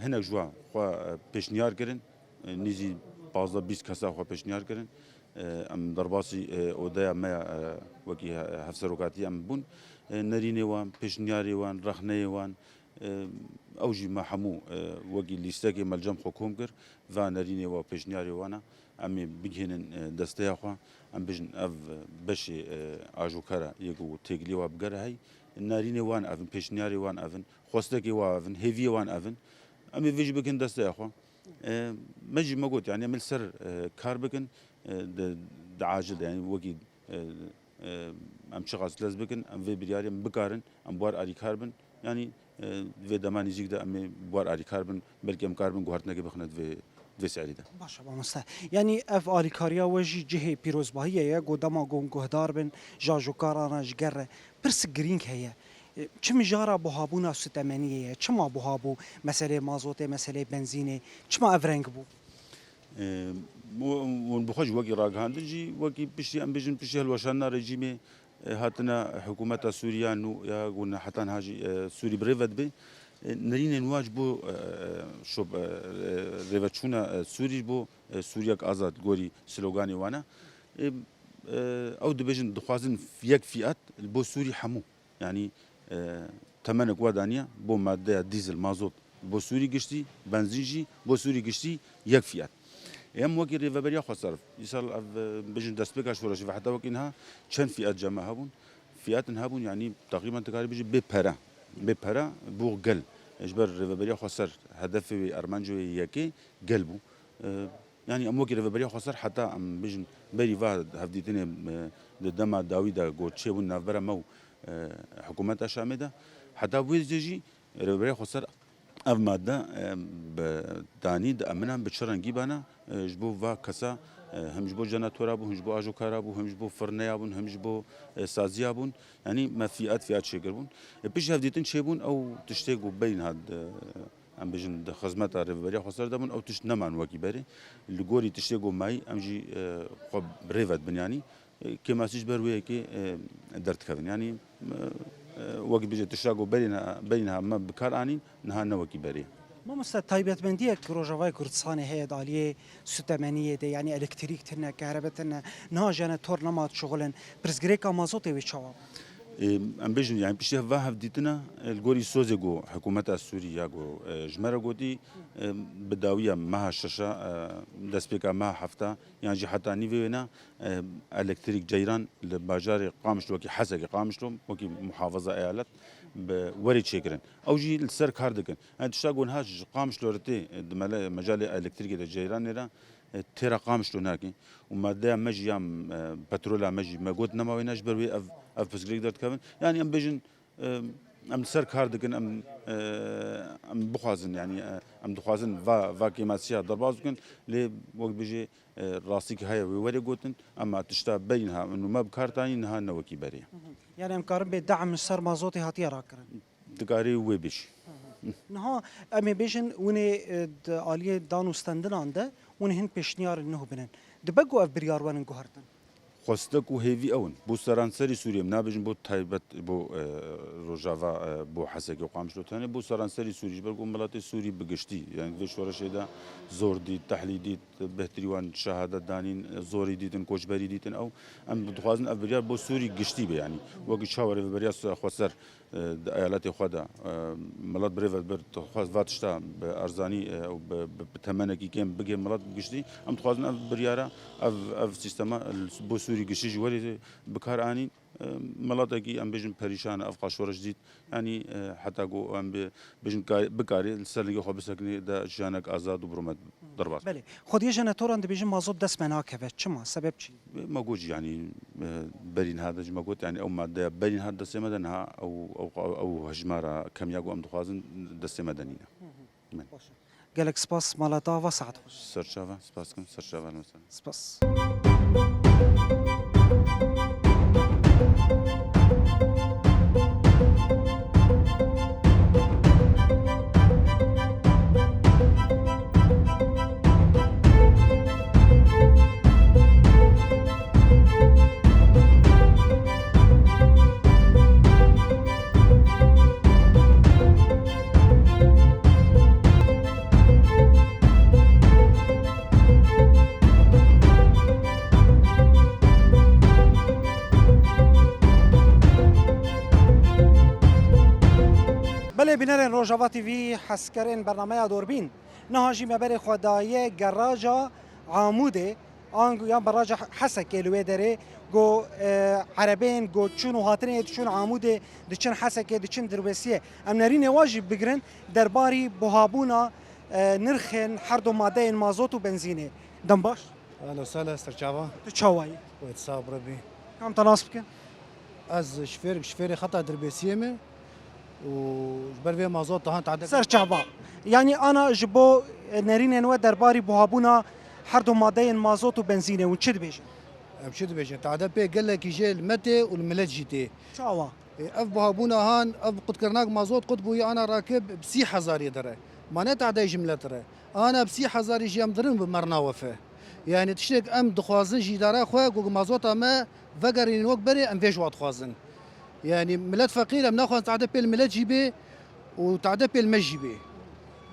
hinek ji wa xwe, e, pêşniyar kirin. E, nîzî pazdeh bîst kesa xwe pêşniyar kirin. E, em derbasî, e, odeya me ya, e, wekî he-, hevserokatî em bûn. E, nerînê wan, pêşniyarê wan, rexneyê wan, e, ew jî me hemû, e, wekî lîstekê me li cem xwe kom kir. Va nerînê wa pêşniyarê wan e. Em ê bigihînin, e, desteya xwe. Em bijin ev, e, beşê, e, ajokara yê ku têkiliyê wa bigere hey. Nerînê wan ev in, pêşniyarê wan ev in, xwestekê wan ev in, hêviyê wan ev in. Em ê vê jî bikin desteya xwe. E, me jî me got, yanî em ê li ser, e, kar bikin, e, di, di acil de, yanî wekî, e, e, em çiqas lez bikin, em vê biryarê em bikarin, em bi war alîkar bin. Yanî, e, di vê dema nêzîk de em ê bi war alîkar bin, belkî em karibin guhertinekê bixine di vê, di vê serî de. Baş e, mamoste. Yanî ev alîkariya we jî cihê pîrozbahiyê ye, ku dema ku guhdar bin, ji ajokaran re, ji ger re. Pirsik girîng heye. E, çi mijara buhabûna sutemeniyê ye? Çima buha bû meseleyê mazotê, meseleyê benzînê? Çima ev reng bû? E, hûn bi xwe jî wekî ragihandin jî, wekî piştî, em bêjin, piştî hilweşandina rejîmê, e, hatine hikûmeta Sûrî ya nû ya ku heta niha jî, e, Sûrî bi rê ve dibe. E, nerînên wa ji bo, e, şop, e, rêveçûna, e, Sûrî ji bo, e, Sûriyek azad gorî sloganê wan e. E, e, ew dibêjin, dixwazin yek fiyat li bo Sûrî hemû. Yanî, e, temenek wa daniye bo madeya dîzel, mazot bo Sûrî giştî, benzîn jî bo Sûrî giştî yek fiyat. Em wekî Rêveberiya Xweser, îsal ev, e, bijin destpêka şoreşê ve heta wekî niha çend fiyat cem me hebûn? Fiyatên hebûn, yanî teqrîben dikarî bijî bê pere. Bê pere bû gel. Ji ber Rêveberiya Xweser hedefê wê, armanca wê yekê gel bû. E, Yanî em wekî Rêveberiya Xweser heta em bijin berî va hevdîtinê, e, di dema dawî de got çêbûn navbera me û, e, hikûmeta Şamê de, heta wê dizê jî Rêveberiya Xweser ev madde, e, bi danî di eminan bi çi rengî bana, e, ji bo va kesa, e, him ji bo jenatora bû, him ji bo ajokara bû, him ji bo firneya bûn, him ji bo, e, saziya bûn. Yanî me fiyat fiyat çêkir bûn. E, pişt hevdîtin çêbûn ew tiştê ku berî niha, e, em bêjin, di xizmeta Rêveberiya Xweser de bûn, ew tişt neman wekî berê. Li gorî tiştê ku mayî, em jî, e, xwe rê ve dibin, yanî, e, kêmasî ji ber wê yekê, e, derdikevin. Yanî, e, e, wekî bêje tişta ku berî niha, berî niha me bi kar anîn, niha ne wekî berê. Mamoste, taybetmendiyek Rojavayê Kurdistanê heye di aliyê sutemeniyê de, yanî elektrîk tune, kehrebe tune, niha jenetor nema dişuxulin. Pirsgirêka mazotê wê çawa be? Ê, em bêjin, yani piştî va hevdîtina, e, li gorî sozê ku hikûmeta Sûrî ya ku, e, ji me re gotî, e, bi dawiya meha şeşa, e, destpêka meha hefta, yan jî heta nîvê wêna, e, elektrîk ceyran li bajarê Qamişlo, wekî Hesekê Qamişlo, wekî muhafaza eyalet, bi werê çêkirin. Ew jî li ser kar dikin. Yani tişta ku niha ji Qamişlo re tê, e, di mele-, mecalê elektrîkê de ceyranê re, e, têra Qamişlo nake. Û madeya me jî ya, e, petrola me jî me got nema wêna ji ber wê ev, ev pirsgirêk derdikevin. Yani em bêjin, e, em li ser kar dikin, em, e, em bixwazin, yani, e, em dixwazin va, va kêmasiya derbas bikin, lê wek bêjê, e, rastî ki heye wê were gotin, ema tişta berî niha min û me bi kar tanî niha ne wekî berê. Hı hı. Yani em karin bê dehm li ser mazotê hatiye rakirin? Dikarî wê bêjî. Niha em ê bêjin, hûn ê, e, di aliyê dan û stendinan de hûn ê hin pêşniyarên nû binin. Dibe ku ev biryar werin guhertin? Xwestek û hêvî ew in. Bo seranserî Sûriyê, em nabêjin bo taybet, bo, e, Rojava, e, bo Hesekê û Qamişlo tenê, bo seranserî Sûrî, ji ber ku miletê Sûrî bi giştî, yani vê şoreşê de zor dît, tehlî dît, bêhtirî wan şehadet danîn, zorî dîtin, koçberî dîtin ew. Em dixwazin ev biryar bo Sûrî giştî be, yani wekî çawa Rêveberiya Xweser e, di eyaletê xwe de, e, milet bi rê ve bir, dixwaz va tişta bi erzanî, e, û bi, bi, bi temenekî kêm bigê milet bi giştî. Em dixwazin ev biryara, ev, ev sîstema li, bo Sûrî giştî jî werê bi kar anîn. E, miletekî em bêjin perîşan e, ev qaşoreş dît. Yanî, e, heta ku em bi, bêjin ka-, bikarê li ser lingê xwe bisekinê de jiyanek azad û bi rûmet derbas. Belê. Xwediyê jenetoran dibêjin mazot dest me nakeve. Çima? Sebeb çi? Me got jî, yanî, e, berî niha de jî me got, yanî ew madeya berî niha destê me de niha ew, ew, ew hejmara kemiya ku em dixwazin destê me de nîne. Hı hı. Belê. Baş e. Gelek spas, mala te ava, saet xweş. Serçava, spas dikim, serçava li me ser. Spas. Nerên Rojava T V, hezkerên bernameya Dorbîn. Niha jî me berê xwe daye geraja Amûdê, ango yan beraja Hesekê li wê derê, ku, e, erebeyên ku çûn û hatinê diçûn Amûdê, diçin Hesekê, diçin Dirbêsiyê. Em nerînê wa jî bigirin derbarî buhabûna, e, nirxên her du madeyên mazot û benzînê. Dem baş. Alo, sala serçava. Tu çawa yî? Wê sax bibî. Kam te nas bike? Ez şifêr, şifêrê xeta Dirbêsiyê me û ji ber vê mazot han tade. Serçava. Yanî ana ji bo, e, nerînên we derbarî buhabûna her du madeyên mazot û benzînê hûn çi dibêjin? Em çi dibêjin? Tade pê gelekî jê li me tê û li milet jî tê. Çawa? Ê, ev buhabûna han, ev qutkirina mazot qut bûye ana rakib bi sî hezarî dire. Ma ne tade ji milet re. Ana bi sî hezarî jî em dirin bi mer nawefe. Yani tiştek em dixwazin ji îdara xwe ku mazota me vegerînin wek berê, em vê ji wa dixwazin. Yani milet feqîr, em naxwazin tade pê li milet jî bê û tade pê li me jî bê.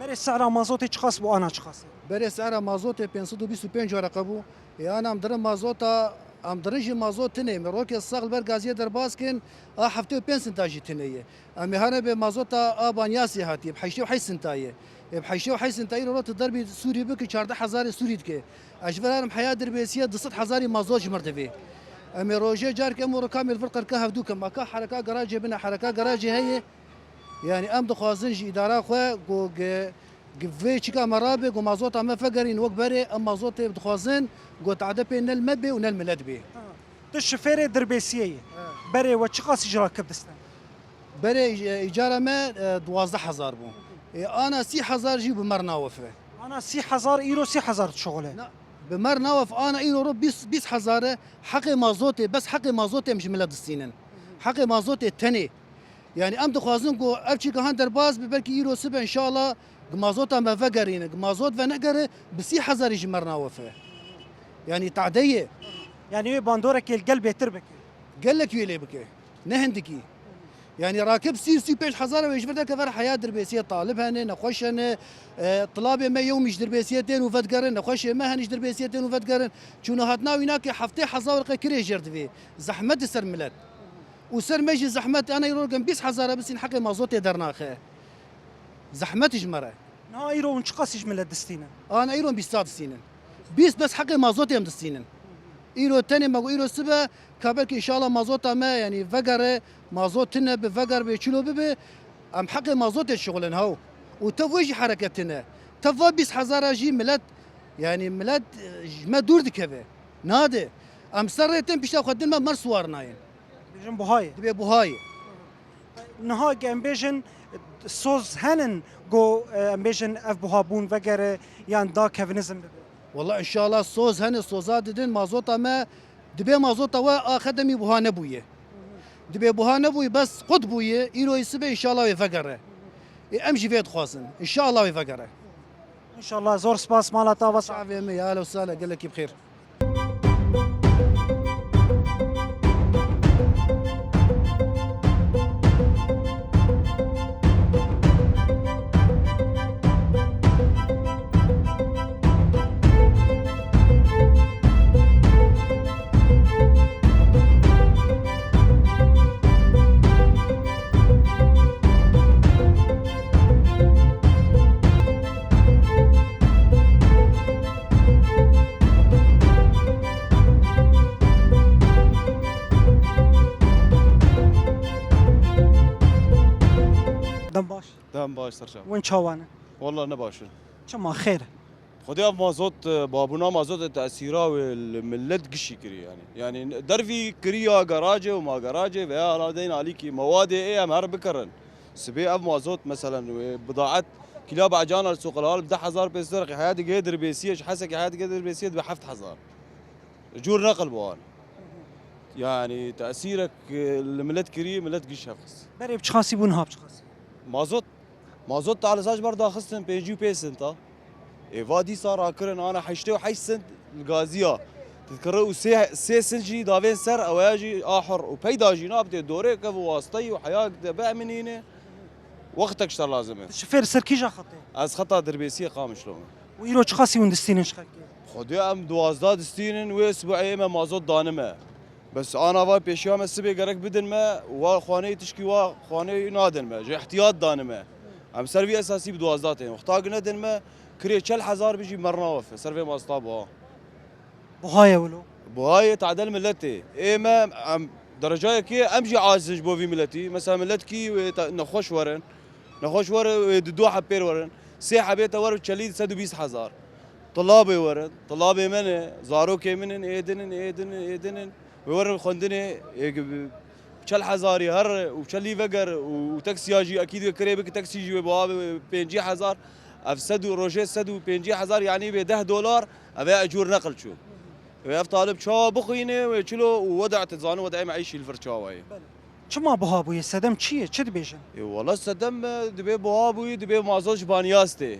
Berê sehra mazotê çiqas bû, ana çiqas e? Berê sehra mazotê pênc sed û bîst û pênc wereqe bû. Ê, ana em dirin mazota, em dirin jî mazot tune. Me rokê sax li ber gaziyê derbas kin, a heftê û pênc sinta jî tune ye. Em ê hene bê mazota a Banyasê hatiye, bi heştê û heşt sinta ye. Ê, bi heştê û heşt sinta îro tu derbî Sûrî bikî, çardeh hezarê Sûrî dike. Ez ji vir herim heya Dirbêsiyê du sed hezarî mazot ji mir divê. Em ê rojê carke em û rikamê li vir qirka hevdû kin. Ma ka hereka garajê bine, hereka garajê heye. Yani em dixwazin ji îdara xwe ku ge-, ge-, vê çika me rabe, ku mazota me vegerîn wek berê, em mazotê dixwazin ku tade pê ne li me bê û ne li milet bê. Tu şifêrê Dirbêsiyê yî. He. Berê we çiqas ji rakib distend? Berê, e, îcara me, e, duwazdeh hezar bû. Ê, ana sî hezar jî bi mer nawefe. Ana sî hezar, îro sî hezar dişuxule. Na, bi mer nawef ana îro ro bîst, bîst hezar e. Heqê mazotê, bes heqê mazotê em ji milet distînin. Heqê mazotê tenê. Yani em dixwazin ku ev çîka han derbas bi, belkî îro sibe înşallah gi mazota me vegerîne. Gi mazot venegere bi sî hezarî ji mer nawefe. Yani tade ye. Yani wê bandorekê li gel bêtir bike. Gelek wê lê bike. Ne hindikî. Yani rakib sî, sî pênc hezar wê ji vir deke ver heya Dirbêsiyê, talib hene, nexweş hene, e, tilabê me yewmî ji Dirbêsiyê tên û vedigerin, nexweşê me hene ji Dirbêsiyê tên û vedigerin. Çûna hatina wî nake heftê hezar qe kirê jêr divê. Zehmet di ser milet. Û ser me jî zehmet, ana îro gem bîst hezar bisîn heqê mazotê dernaxe. Zehmet ji me re. Niha îro hûn çiqasî ji milet distînin? Ana îro bîsta distînin. Bîst bes heqê mazotê em distînin. Îro tenê me got îro sibe, ka belkî înşallah mazota me, yanî vegere, mazot tine bi, veger bê, çilo bibe, em heqê mazotê şixulin haw. Û tev wê jî hereket tine. Tev va bîst hezara jî milet, yanî milet, e, ji me dûr dikeve. Nade. Em ser rê tên pişta xwe din me mer siwar nayên. Bêjin buha ye. Dibê buha ye. Niha em bêjin soz henin ku, e, em bêjin ev buhabûn vegere yan da kevinizm bibe? Wala înşallah soz hene, soza didin mazota me, dibê mazota we a xedemî buha nebûye. Dibê buha nebûye, bes qut bûye, îroyî sibe înşallah wê vegere. Ê, em jî vê dixwazin. Înşallah wê vegere. Înşallah, zor spas, mala te ava sax. Çavê me ya, ehlen û sehlen, gelekî bi xêr. Dem baş. Dem baş, serçe. Win çawa ne? Wallah ne baş in. Çima xêr? Xwedê ev mazot, e, babûna mazotê tesîra wê li milet gişî kirî yanî. Yanî dervî kiriya garajê û ma garajê veya ala deyn alîkî mewadê ê em her bikirin. Sibê ev mazot, meselen, wê bidaet kîla becana li sûqil hal bi deh hezar pênc sed rixî heya digihê Dirbêsiyê, ji Hesekê heya digihê Dirbêsiyê dibe heft hezar. Cûr neqil bi wan. Yanî tesîrek, e, li milet kirî, milet giş hevxist. Berê bi çiqasî bû, niha bi çiqasî? Mazot. Mazot te li saj ber daxistin pêncî û pênc sinta. Ê va dîsa rakirin ana heştê û heşt sint li gaziya. Dikire û sê, sê sint jî davên ser, eweya jî a hur û peyda jî nabitê dorê kev û wasteyî û heya de biminîne. Wextek ji te lazim e. Şifêr ser kîja xetê? Ez xeta Dirbêsiyê Qamişlo me. Û îro çiqasî hûn distînin ji xelkê? Xwedê em duwazdeh distînin, wê sibê ê me mazot danime. Bes ana va pêşiya me sibê gerek bidin me, wa xwaneyê tişkî wa xwaneyê nadin me. Ji ihtiyat danime. Em ser vî esasî bi duwazdeh tên. Wexta gine din me kirê çel hezar bijî merna wefe. Ser vê masta buha. Buhayê wilo. Buhayê tadel milletê. Ê me em derecayekê em jî aciz ji bo vî milletî. Mesela millet kî wê te- nexweş werin. Nexweş were wê di du heb pêr werin. Sê hebê te wer çelî sed û bîst hezar. Tilabê werin. Tilabê me ne. Zarokê min in, ê din in, ê din in, ê din in. Wê werin xwendinê, ê, çel hezarî her û çelî veger û, û teksiya jî ekîd wê kirê bik teksî jî wê buha be pêncî hezar. Ev sed û rojê sed û pêncî hezar, yanî bê deh dolar, ev ê ecûr neqil çû. Wê ev talib çawa bixwîne, wê çilo û weda te zane, weda em eyşî li vir çawa ye. Çima buha bûye? Sedem çi ye? Çi dibêjin? E, wala sedem, e, dibê buha bûyî, dibê mazot ji Banyas tê.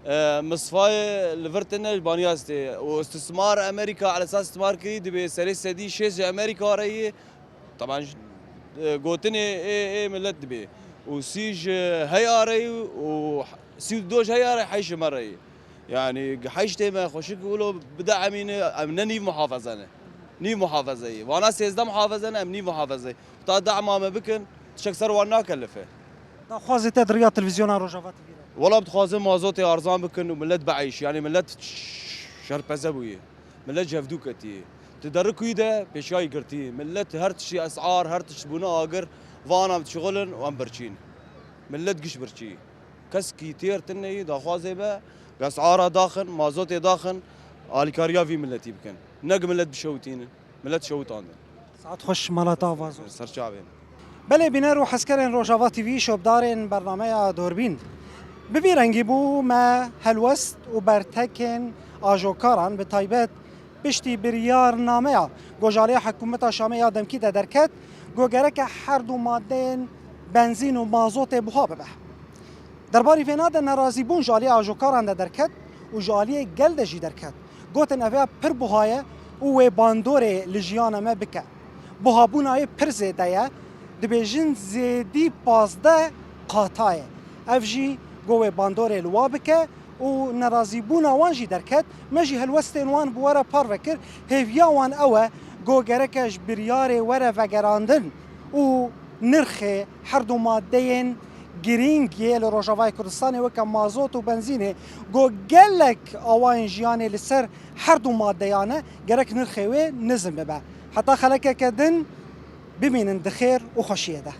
E, misfayê li vir tine ji Banyas tê. Û istismar Amerîka, elesas istismar kirî, dibê serê sedî şêst ji Amerîka re yê. Taban, e, gotinê ê, ê millet dibê. Û sî ji heya re yî û sî û du ji heya re heyş ji me re yî. Yani heyş tê me xweşik wilo bide emîne, em ne nîv muhafeze ne. Nîv muhafeze yî. Vana sêzdeh muhafeze ne, em nîv muhafeze yî. Ta dema me bikin, tiştek ser wan nakelife. Daxwazê te di riya televîzyona Rojava T V re? Wala dixwazin mazotê arzan bikin û millet bieyş. Yani millet ş- şerpeze bûye. Millet cevdû ketiye. Ti derikuyî de pêşiyayî girtî. Millet her tiştî esar, her tişt bûne agir. Vana em dişixulin û em birçîn. Millet giş birçî. Keskî têr tine yî daxwazê be, esara daxin, mazotê daxin, alîkariya vî milletî bikin. Ne gi millet bişewitînin. Millet şewitandin. Saet xweş, mala te ava zor. Ser çavên. Belê bîner û hezkerên Rojava T V, şopdarên bernameya Dorbîn. Bi vî rengî bû me helwest û bertekên ajokaran, bi taybet piştî biryarnameya ku ji aliyê hikûmeta Şamê ya demkî de derket, ku gereke her du madeyên benzîn û mazotê buha bibe. Derbarî vêna de nerazîbûn ji aliyê ajokaran de derket û ji aliyê gel de jî derket. Gotin, ev ya pir buha ye û wê bandorê li jiyana me bike. Buhabûna wê pir zêde ye, dibêjin zêdî pazdeh qata ye. Ev jî go wê bandorê li wa bike û nerazîbûna wan jî derket. Me jî helwestên wan bi we re parve kir. Hêviya wan ew e go gereke ji biryarê were vegerandin û nirxê her du madeyên girîng yê li Rojavayê Kurdistanê weke mazot û benzînê, go gelek awayên jiyanê li ser her du madeyan e, gerek nirxê wê nizm bibe. Heta xelekeke din bimînin di xêr û xweşiyê de.